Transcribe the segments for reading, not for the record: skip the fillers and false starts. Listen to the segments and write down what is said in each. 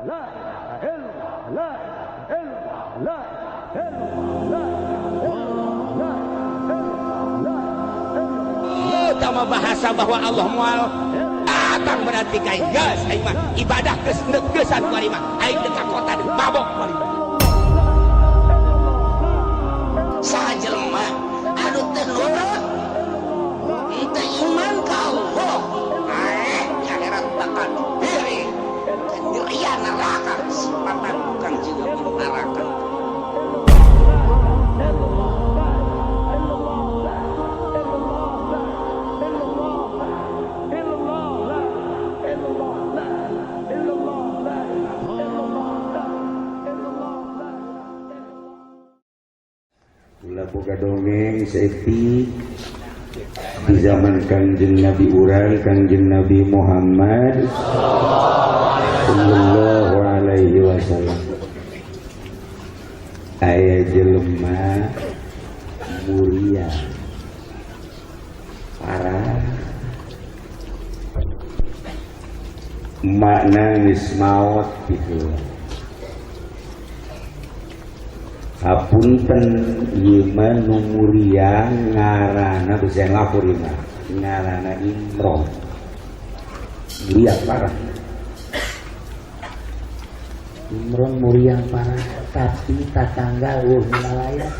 Sama bahasa bahwa Allah mual datang berarti kayak gas aing mah ibadah geus geusan ku aing mah aing teu ka kota deui mabok ku aing saha jelema anu teu nurut teu iman ka Allah di akhirat bakal diberi nyerian neraka sifatan bukan juga neraka. Boga dongeng saeutik di zaman Kangjeng Nabi urang Kangjeng Nabi Muhammad sallallahu alaihi wasallam. Aya jelema mulia parah makna geus maot kitu. Hapunten ieu mah nu muria ngaranna bisa lapor ieu mah ngaranna Imron. Muria parah. Imron muria parah tapi tatangga eueuh nu ngalayan.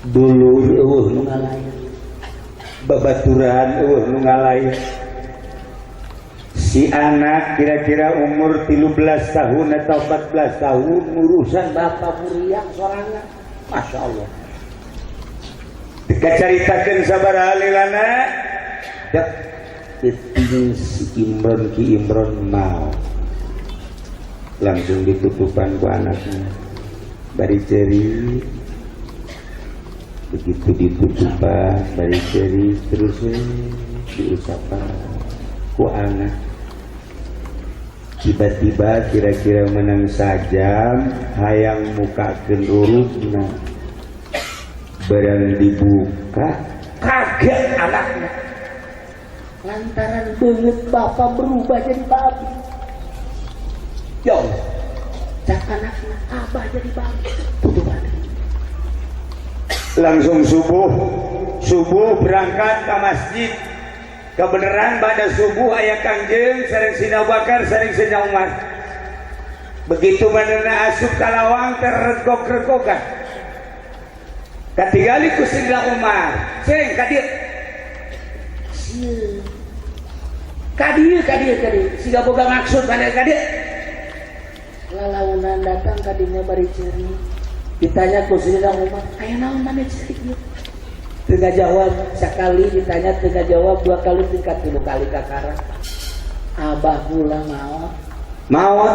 Dulur eueuh nu ngalayan. Babaturan eueuh nu ngalayan. Si anak kira-kira umur 13 tahun atau 14 tahun urusan bapak muriang sorangan. Masya Allah. Dikacaritakeun sabaraha lilana dek peuting si Imron ki Imron mau langsung ditutupan ku anaknya bari ceri. Begitu ditutupan bari ceri terus diusapan ku anak. Tiba-tiba kira-kira menang sajam hayang mukakeun rurugna barang dibuka kaget anaknya lantaran beungeut bapak berubah jadi babi. Ya Allah, cak anaknya abah jadi babi tutupan. Langsung subuh berangkat ke masjid. Kebenaran pada subuh ayah Kangjeng sareng Sina Bakar sareng Sina Umar. Begitu manehna asup ka lawang terregok-regokan. Katingali ku Sina Umar, "Ceng ka dieu." Sieun. Ka dieu ka dieu ka dieu. Siga boga maksud maneh ka dieu. Lalaunan datang ka dinya bari ceuri. Ditanya ku Sina Umar, "Aya naon maneh ceuri ieu?" Teu jawab sekali ditanya teu jawab dua kali tingkat tilu kali kakara. Abah kula maot. Maot.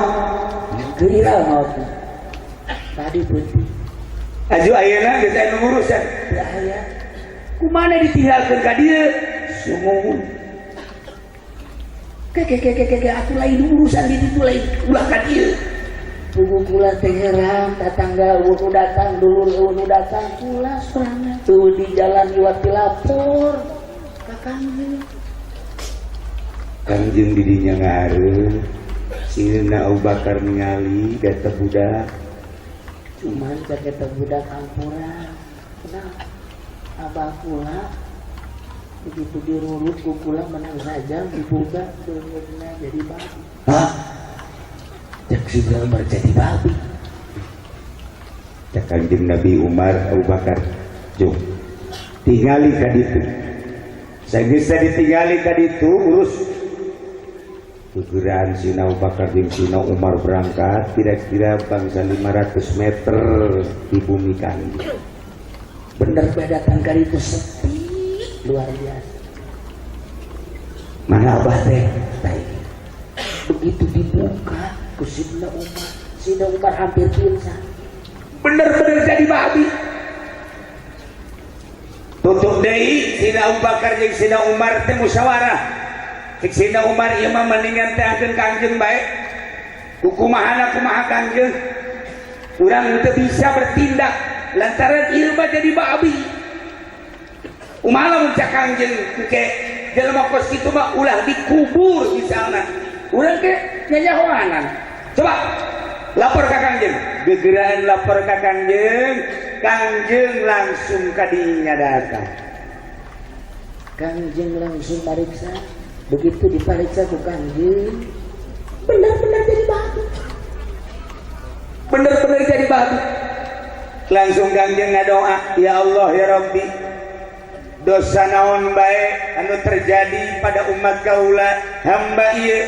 Geura maot. Tadi peuting. Aju ayeuna geus aya nu ngurusan. Teu aya. Kumaha ditinggalkeun ka dieu? Sumuhun. Ke ke ke ke ke atuh lain urusan di ditu lain ulah ka dieu. Pugu kula teh heran tatangga eueuh nu datang dulur eueuh nu datang kula sorangan tuh di jalan liwat dilapor ka Kangjeng. Kangjeng di dinya ngareun Sayyidina Abu Bakar ningali gata budak cuman cak eta budak hampura kenapa abah kula begitu dirurut ku kula menang saja dibuka beungeutna jadi babi. Hah? Cak Sidna Umar jadi babi. Cak Kangjeng Nabi Umar Abu Bakar jom tingali ka ditu. Sageus ditingali ka ditu urus gegeran Sina Abu Bakar jeung Sina Umar berangkat kira-kira bangsa 500 meter di bumi Kangjeng. Bener bae datang ka ditu sepi luar biasa. Mana abah teh? Begitu dibuka ku Sidna Umar, Sidna Umar hampir pingsan. Bener-bener jadi babi. Tutup deui Sidna Abu Bakar jeung Sidna Umar teh musyawarah. Cek Sidna Umar ieu mah mendingan teh angkeun Kangjeng bae. Kukumahana kumaha Kangjeng? Urang teu bisa bertindak lantaran ieu mah jadi babi. Kumaha lamun cak Kangjeng engke jelema kos kitu mah ulah dikubur misalna. Urang ke nyanyahoanan. Coba lapor ka Kangjeng. Gegeraan lapor ka Kangjeng, Kangjeng langsung kadinya datang. Kangjeng langsung mariksa. Begitu diperiksa ku Kangjeng, benar-benar jadi babi. Bener-bener jadi babi. Langsung Kangjeng ngadoa, ya Allah ya Rabbi, dosa naon bae anu terjadi pada umat kaula hamba ieu,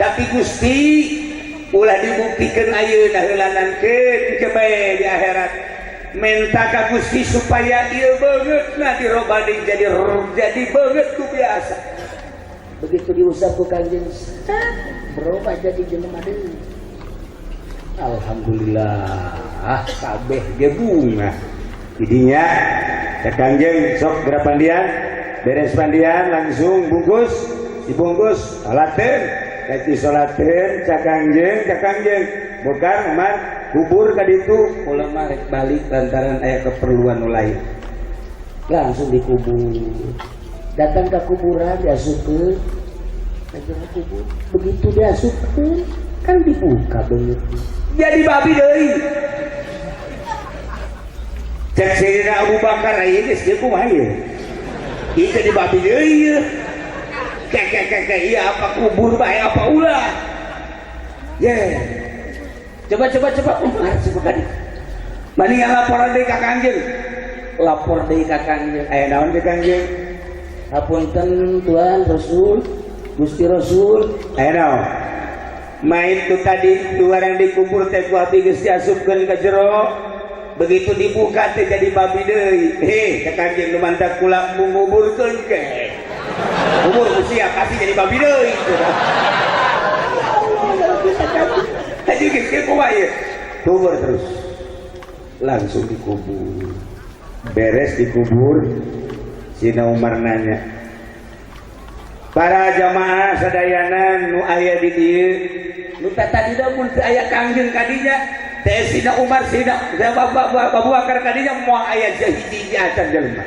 tapi Gusti ulah dibuktikan ayeuna, heulanankeun ke bae di akhirat. Minta ka Gusti supaya ieu beungeutna dirobah deui jadi beungeut ku biasa. Begitu diusap ku Kangjeng, berubah jadi jelema deui. Alhamdulillah, kabeh ge bunga. Jadinya ya Kangjeng sok geura pandian, beres pandian langsung bungkus, dibungkus, salateun, rek disolateun ca Kangjeng, ca Kangjeng. Bukan Umar kubur ka ditu, kula mah rek balik lantaran aya keperluan nu lain. Langsung dikubur. Datang ke kuburan diasupkeun. Datang ke kubur, begitu diasupkeun kan dibuka beungeutna. Jadi babi deui. Cek Sayyidina Abu Bakar ieu geus ieu kumaha ieu? Ieu jadi babi deui ieu. Kek kek kek kek ieu apa kubur bae apa ulah? Ye. Coba coba coba Umar coba ka ditu. Mendingan laporan deui ka Kangjeng. Lapor deui ka Kangjeng. Aya naon ka Kangjeng? Hapunten Tuan Rasul, Gusti Rasul. Aya naon? Mait tu tadi dua orang dikubur teh ku abdi geus diasupkeun ka jero. Begitu dibuka teh jadi babi deui. Heh, ka Kangjeng nu mantak kula menguburkeun ke. Kubur usia pasti jadi babi deui. Haji geus kieu kumaha ieu? Kubur terus. Langsung dikubur. Beres dikubur, Sina Umar nanya, para jamaah sadayana nu aya di dieu, nu tadi mun teu aya Kangjeng kadinya teh Sina Umar, Sina Abu Bakar kadinya moal aya hiji acan jelema.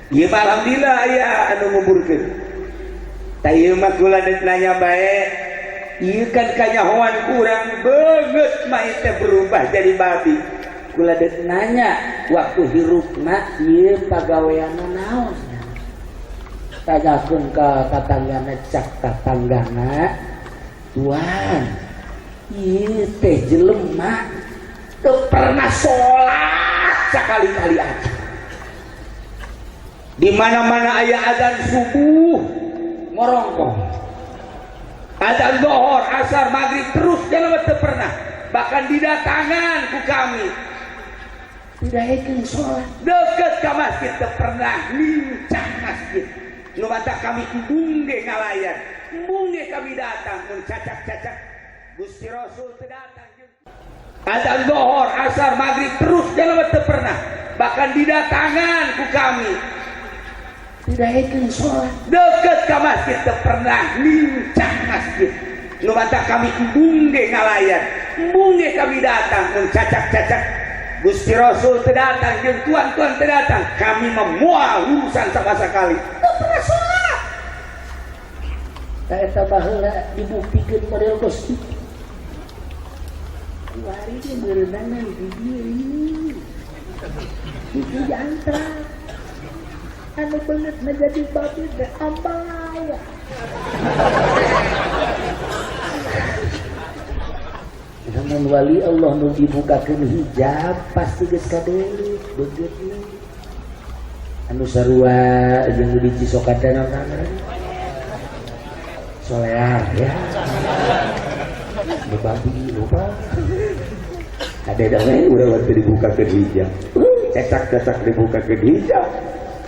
Ieu mah alhamdulillah aya anu nguburkeun. Tah ieu mah kula nanya bae, ieu kan kanyahoan kurang beungeut mah teh berubah jadi babi. Kula deuk nanya waktu hirupna ieu pagaweanna naon? Tanyakeun ka tatanggana, cak tatanggana, tuan ieu teh jelema teu pernah sholat sakali-kali aja. Di mana-mana aya azan subuh ngorongkong, azan zuhur, asar, maghrib terus jelema teu pernah, bahkan didatangan ku kami tidak yakin sholat, deket ke masjid teu pernah lincah masjid. Nu matak kami embung ge ngalayan, embung ge kami datang mun cacak-cacak Gusti Rasul teu datang. Azan zuhur, asar, maghrib terus jelema teu pernah, bahkan didatangan ku kami tidak yakin sholat, deket ke masjid teu pernah lincah masjid. Nu matak kami embung ge ngalayan, embung ge kami datang mun cacak-cacak Gusti Rasul teu datang jeung tuan-tuan teu datang, kami memual urusan sama sekali. Teu pernah sholat. Tah eta baheula dibuktikeun model kos kitu. Kiwari ge meureunana di dieu ieu. Hiji jantra. Anu beungeutna jadi babi teh ambalaya. Namun wali Allah nu dibukakeun hijab pasti geus kadeuleu beungeutna. Anu sarua jeung nu di Cisokan naon solear ya. Nu babi lupa. Ada we urang waktu dibukakeun hijab. Cecak-cecak dibukakeun hijab.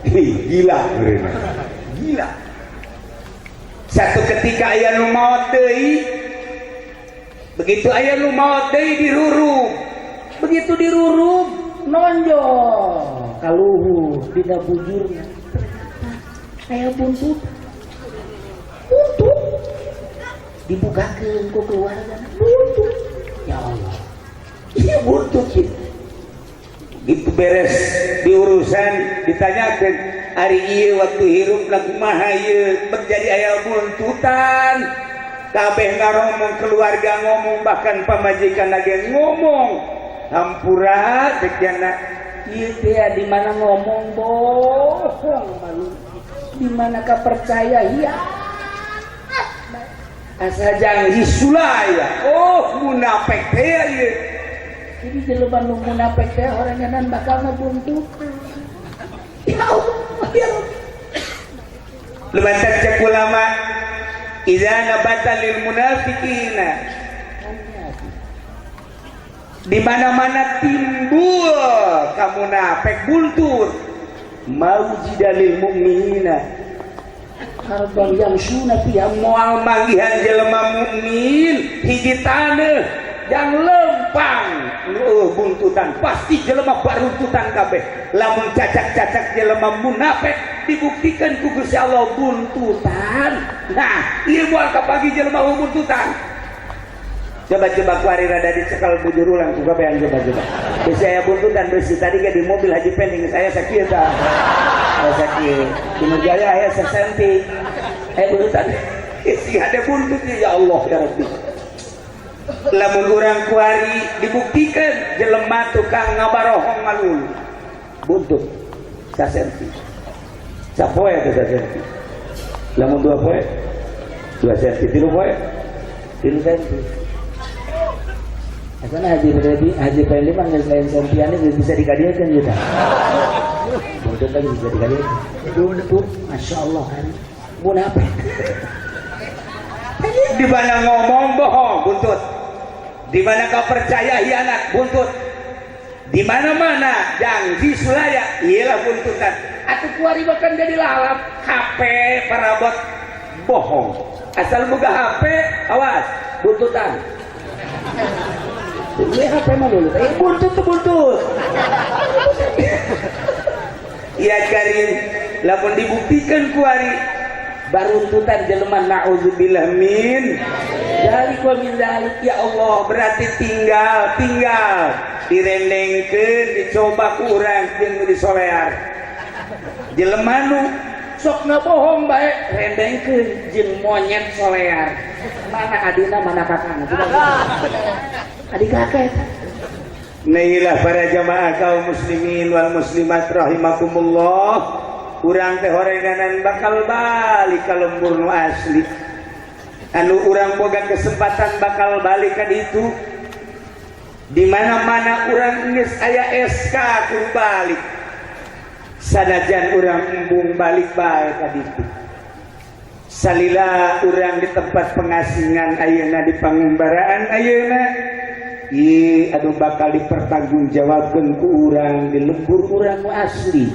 Gila meureunna. Gila. Satu ketika aya nu maot deui, begitu aya nu maot deui dirurub. Begitu dirurub nonjol kaluhur dina bujurna. Ternyata aya buntut. Buntut dibukakeun ku keluarga. Buntut. Ya Allah. Iya buntut sih. Gitu beres diurusan ditanyakan ari ieu waktu hirup lagu kumaha ieu menjadi aya buntutan. Kabeh ngaromong, keluarga ngomong, bahkan pamajikan lagi ngomong. Hampura cek jana. Ieu teh di mana ngomong bohong malu. Di mana percaya iya. Asa janji sulaya. Oh, munafik teh ieu. Jadi jelema nu munafik teh horenganan bakal ngabuntukan. Ya Allah, ya Rabbi. Lumantar cek ulama, idza nabata lil munafiqina, di mana-mana timbul kamunafik buntut, maujida lil mu'minina Arbang yang sunat yang moal manggihan jelema mukmin hiji taneuh yang lempang nu buntutan, pasti jelema baruntutan kabeh. Lamun cacak-cacak jelema munafik dibuktikan ku Gusti Allah buntutan. Nah, ieu moal kapagi jelema buntutan. Coba-coba kuari rada dicekal bujur ulang ku kabehan, coba-coba. Besi aya buntutan, besi tadi ge di mobil Haji Pending saya sakit tah. Saya sakit. Di Nurjaya aya sesenti. Aya buntutan. Isi ada buntutnya, ya Allah ya Rabbi. Lamun urang kuari dibuktikan jelema tukang ngabarohong malulu. Buntut sasenti. Sapoe teh sasenti. Lamun 2 poe 2 senti, 3 poe 3 senti. Asana Haji Fendi, Haji Fendi mah geus lain sentiannya, geus bisa dikadiakeun gitu. Buntut lagi bisa dikadiakeun. Buntut, Masya Allah kan. Munafik. Di mana ngomong bohong, buntut. Di mana kau percaya hianat, buntut. Di mana-mana janji sulaya, iyalah buntutan. Atuh kuari bahkan jadi lalap HP parabot bohong. Asal boga HP, awas, buntutan. Ini HP mah dulu. Eh, buntut tuh buntut. Ya Karim, lamun dibuktikan kuari baruntutan jelema, na'udzubillah min dzalik wa min dzalik. Ya Allah, berarti tinggal tinggal direndengkeun, dicoba ku urang jeung disolear. Jelema nu sok bohong bae rendengkeun jeung monyet solear. Mana adina, mana kakakna? Adik kakak eta. Nailah para jamaah kaum muslimin wal muslimat rahimakumullah, urang teh horenganan bakal balik ka lembur nu asli, anu urang boga kesempatan bakal balik ka ditu. Di mana-mana urang geus aya SK kudu balik, sanajan urang embung balik bae ka ditu. Salila urang di tempat pengasingan ayeuna, di pangumbaraan ayeuna. Ih, aduh, bakal dipertanggungjawabkan ku urang di lembur urang nu asli.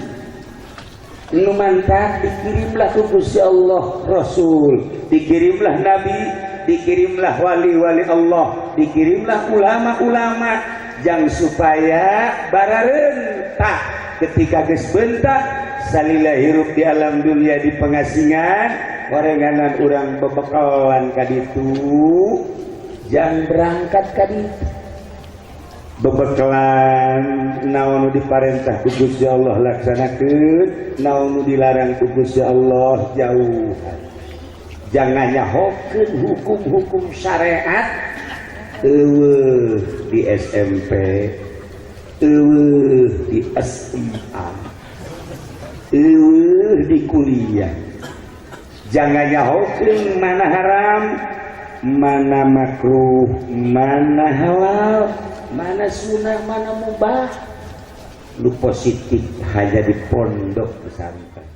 Nu mantak dikirimlah ku Gusti Allah Rasul, dikirimlah Nabi, dikirimlah wali-wali Allah, dikirimlah ulama-ulama jang supaya bararentak ketika geus bentak salila hirup di alam dunia di pengasingan, orenganan urang bebekalan ka ditu jang berangkat ka ditu. Bebekalan naon nu diparentah ku Gusti Allah laksanakeun, naon nu dilarang ku Gusti Allah jauh, jangan nyahokeun hukum-hukum syariat eueuh di SMP, eueuh di SMA, eueuh di kuliah. Jangan nyahokeun mana haram, mana makruh, mana halal, mana sunnah, mana mubah. Lu positif hanya di pondok pesantren.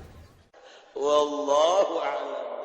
Wallahu a'lam.